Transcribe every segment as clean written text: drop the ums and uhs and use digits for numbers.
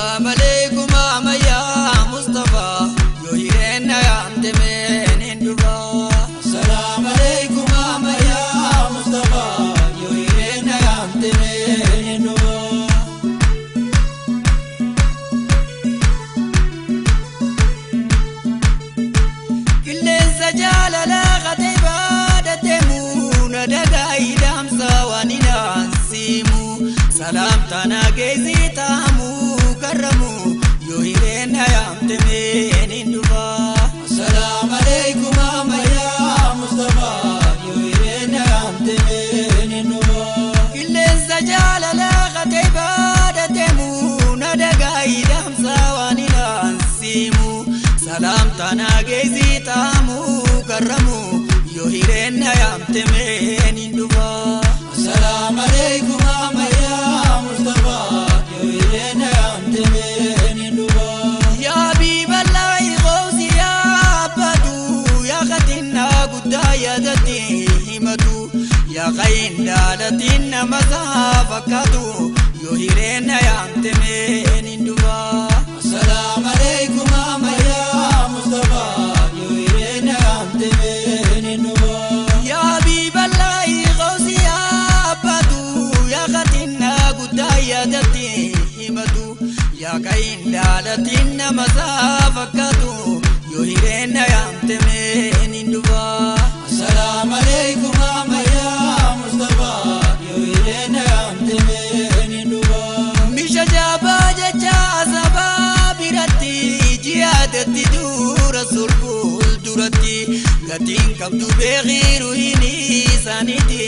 Assalamu alaikum ya Mustafa, yoo hireen yaamte meen hin dhufa. Assalamu alaikum ya Mustafa, yoo hireen yaamte meen hin dhufa. Qilleensa jaalalaa qatee baadhateemu na dagaa hidhaamsa waan hin aansiimu. Salaamtaan geessi taamu karramu yoo hireen yaamte meen hin dhufa. Assalamu alaikum ya Mustafa, yoo hireen yaamte meen hin dhufa. Qilleensa jaalalaa qatee baadhateemu na dagaa hidhaamsa waan hin aansiimu. Salaamtaan geessi taamu karramu yoo hireen yaamte meen hin dhufa. Assalamu alaikum ya Mustafa, yoo hireen yaamte meen hin dhufa. Yaa Habiiballahi qoosi yaabbatu, yaa katinnaa guddaa yaadatti himatu, yaa qayin daalatiin nama isaa fakkaatu, yoo hireen yaamte meen hin dhufa. Assalamu alaikum ya Mustafa, yoo hireen yaamte meen hin dhufa. Yaa Habiiballahi qoosi yaabbatu, yaa katinnaa guddaa yaadatti himatu, yaa qayin daalatiin nama isaa fakkaatu, yoo hireen yaamte meen hin dhufa. Assalamu alaikum ya Mustafa, yoo hireen yaamte meen hin dhufa. Misha jabaa jecha sabaa biratti jihaadatti dura sulbul duratti gatiin qabdu beekiru hin isaaniiti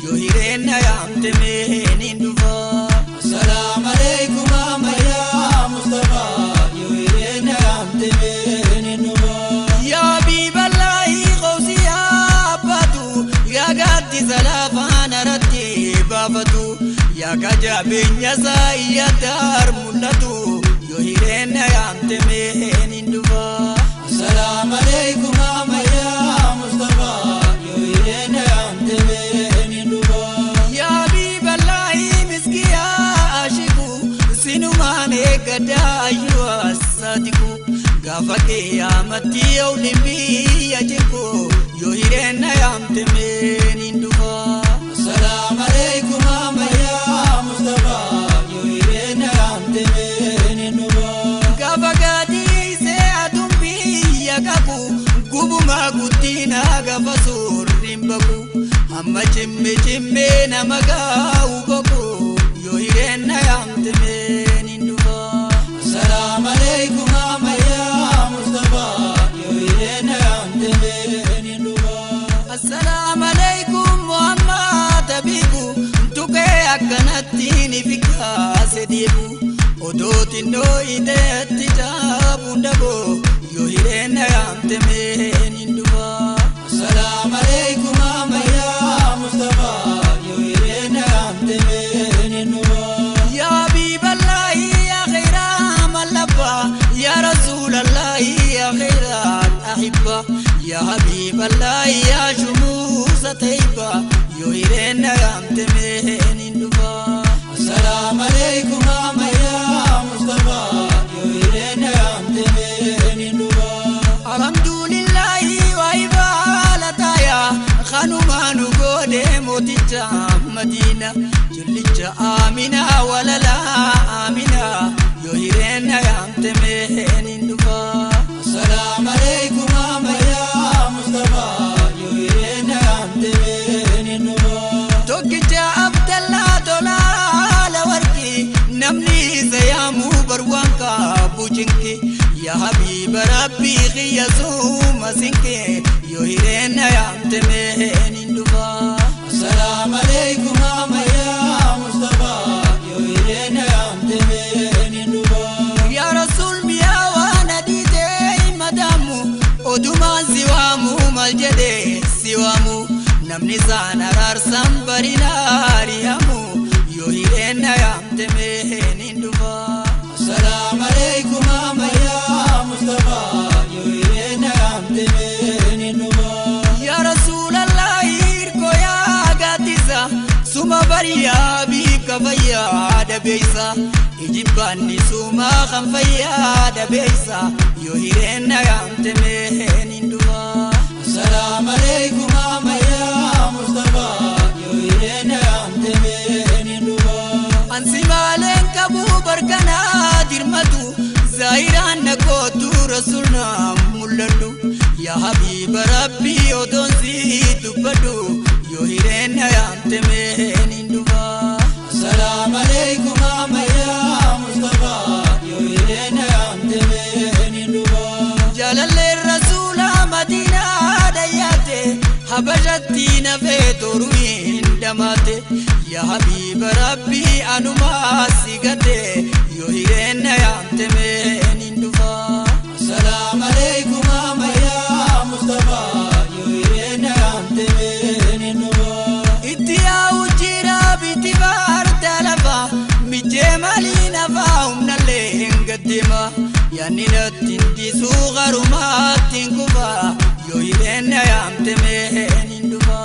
yoo hireen yaamte meen hin dhufa. Assalamu alaikum ya Mustafa, yoo hireen yaamte meen hin dhufa. Yaa Habiiballahi qoosi yaabbatu, yaa gaaddisa lafaan aratti baafatu, yaa kajabeenya isaa iyyataar mul'atu, yoo hireen yaamte meen hin dhufa. Assalamu alaikum ya Mustafa, yoo hireen yaamte meen hin dhufa. Yaa Habiiballahi miskiyaa ashiku, sinumaan eeggadhaa ayyuu assaatiku, gaafa qiyyaamatti ooliin biyya jinku, yoo hireen yaamte meen hin dhufa. Assalamu alaikum ya Mustafa, yoo hireen yaamte meen hin dhufa. Gaafa gaadhiisee aduun biyya qabu, gubumaa guddina gaafa suurri hin baqu, hamma cimme cimmee nama gaa'u boqu, yoo hireen yaamte meen hin dhufa. Assalamu alaikum ya Mustafa, yoo hireen yaamte meen hin dhufa. Assalaamu alaikum Muhammad Habibu, tuqee akkanatti ni fikkaase deebu, odoo xinnoo iteetti caabuun dhaboo, yoo hireen yaamte meen hin dhufa. Assalamu alaikum ya Mustafa, yoo hireen yaamte meen hin dhufa. Yaa Habiiballahi yaa khayra mallabba, yaa Rasuulallahi yaa khayra ahibba, yaa Habiiballahi yaa shumuusa tayyiba, yoo hireen yaamte meen hin dhufa. Assalamu alaikum ya Mustafa, yoo hireen yaamte meen hin dhufa. Alhamdulillahi waa ibaalataya, kanumaa nu goone mooticha Madiina, jillicha Amina walalaa Amina, yoo hireen yaamte meen hin dhufa. Assalamu alaikum ya Mustafa, yoo hireen yaamte meen hin dhufa. Tokkicha Abdallaa tolaa warqi, namni isa yaamuu barwaan qabu cinqi, yaa Habiiba Rabbii kiyya suuma sinqi, yoo hireen yaamte meen hin dhufa. Assalamu alaikum ya Mustafa, yoo hireen yaamte meen hin dhufa. Yaa Rasuul miyaa waan adii ta'e madaamu, odumaan si waamu maal jedhee si waamu, namni isaan araarsan barina ari'amu, yoo hireen yaamte meen hin dhufa. Assalamu alaikum ya Mustafa, yoo hireen yaamte meen hin dhufa. Yaa Rasuulallahi hirkoo yaa gaaddisa, suma bariyaa biif Kafayyaa dabeessa ijibbaanni sumaa kan fayyaa dabeessa yoo hireen yaamte meen hin dhufa. Assalaamu alaikum ammayyaa Mustafa yoo hireen yaamte meen hin dhufa. Ansi maaleen qabu barkanaa dirmatu zaayiraan na kootu rasuulnaa mul'adhu yaa habiiba rabbii otoon si dubbadhu yoo hireen yaamte meen hin dhufa. Assalaamu alaikum ammayyaa Mustafa yoo hireen yaamte meen hin dhufa. Jaalalleen rasuula Madiinaa dhayyaate Habashatti nafee toruu hin dhamaate yaa habiiba rabbii anumaa si gate yoo hireen yaamte meen hin dhufa. Assalaamu alaikum ammayyaa Mustafa yoo hireen yaamte meen hin dhufa. Itti yaa'u jira biti baarta lafa mijjee maalii nafaa humnallee hin gaddeema yaanni natti hin dhiisuu garumaatti hin kufa yoo hireen yaamte meen hin dhufa.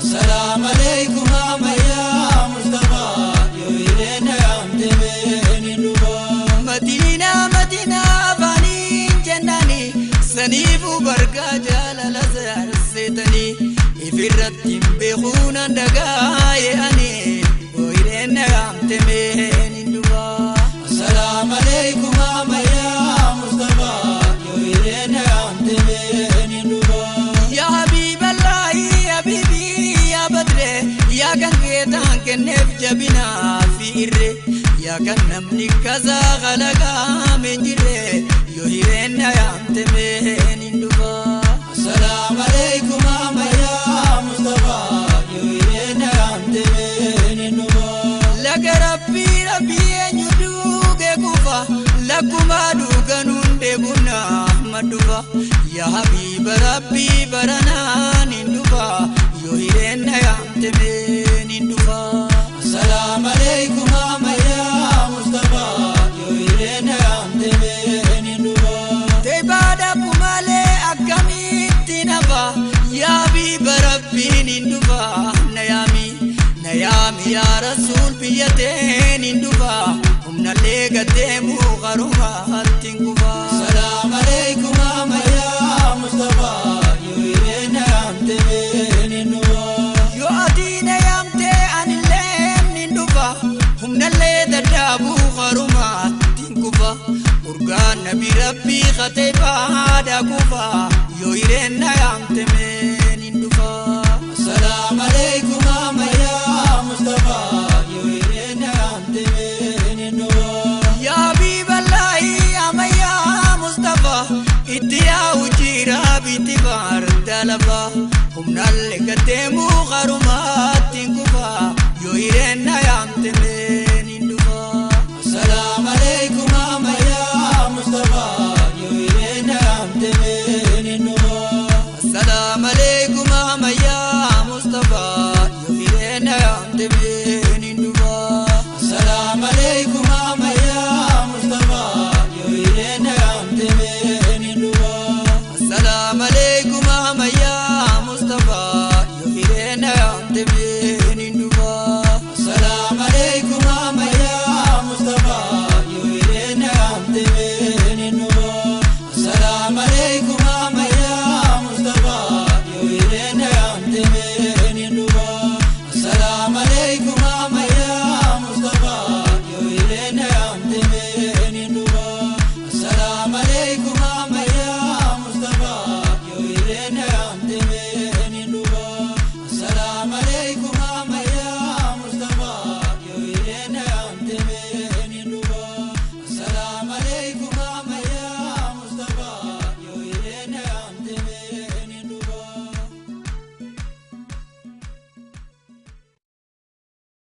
Assalaamu alaikum ammayyaa Mustafa yoo hireen yaamte meen hin dhufa. Madiinaa Madiinaa afaaniin jennaani saniifuu bargaa jaalala seetanii ifirratti hin beekuun handagaa ye'anii yoo hireen yaamte meen hin dhufa. Assalaamu alaikum ammayyaa Mustafa yoo hireen yaamte meen hin dhufa. Yaa Habiiballaahi Habiibii yaa Badree yaa kan geetaan kenneef jabinaa fi irree yaa kan namni kasaa kalaqaa meen jirree yoo hireen yaamte meen hin dhufa. Assalaamu alaikum ammayyaa Mustafa yoo hireen yaamte meen hin dhufa. Laga rabbii rabbii eenyu duugee kufa lakkumaa dhuganuun deebunaa maddufa yaa habiiba rabbii baranaan hin dhufa yoo hireen yaamte meen hin dhufa. Assalaamu alaikum ammayyaa Mustafa yoo hireen yaamte meen hin dhufa. Teebaadha malee akkamitti nafa yaa habiiba rabbiin hin dhufa na yaami na yaami yaa rasuul biyya teen hin dhufa humnallee gaddeemuu qarumaatti hin kufa. Assalaamu alaikum ammayyaa Mustafa yoo hireen yaamte meen hin dhufa. Yoo ati na yaamte anillee ni dhufa humnallee daddaabuu qarumaatti hin kufa urgaan nabi rabbii katee baadhaa kufa yoo hireen na yaamte meen hin dhufa. Assalaamu alaikum ammayyaa Mustafa yoo hireen yaamte meen hin dhufa. Yaa Habiiballaahi ammayyaa Mustafa itti yaa'u jira biti baarta lafa humnallee gaddeemuu qarumaatti hin kufa yoo hireen na yaamte meen hin dhufa. Assalaamu alaikum ammayyaa Mustafa yoo hireen yaamte meen hin dhufa. Assalaamu alaikum ammayyaa.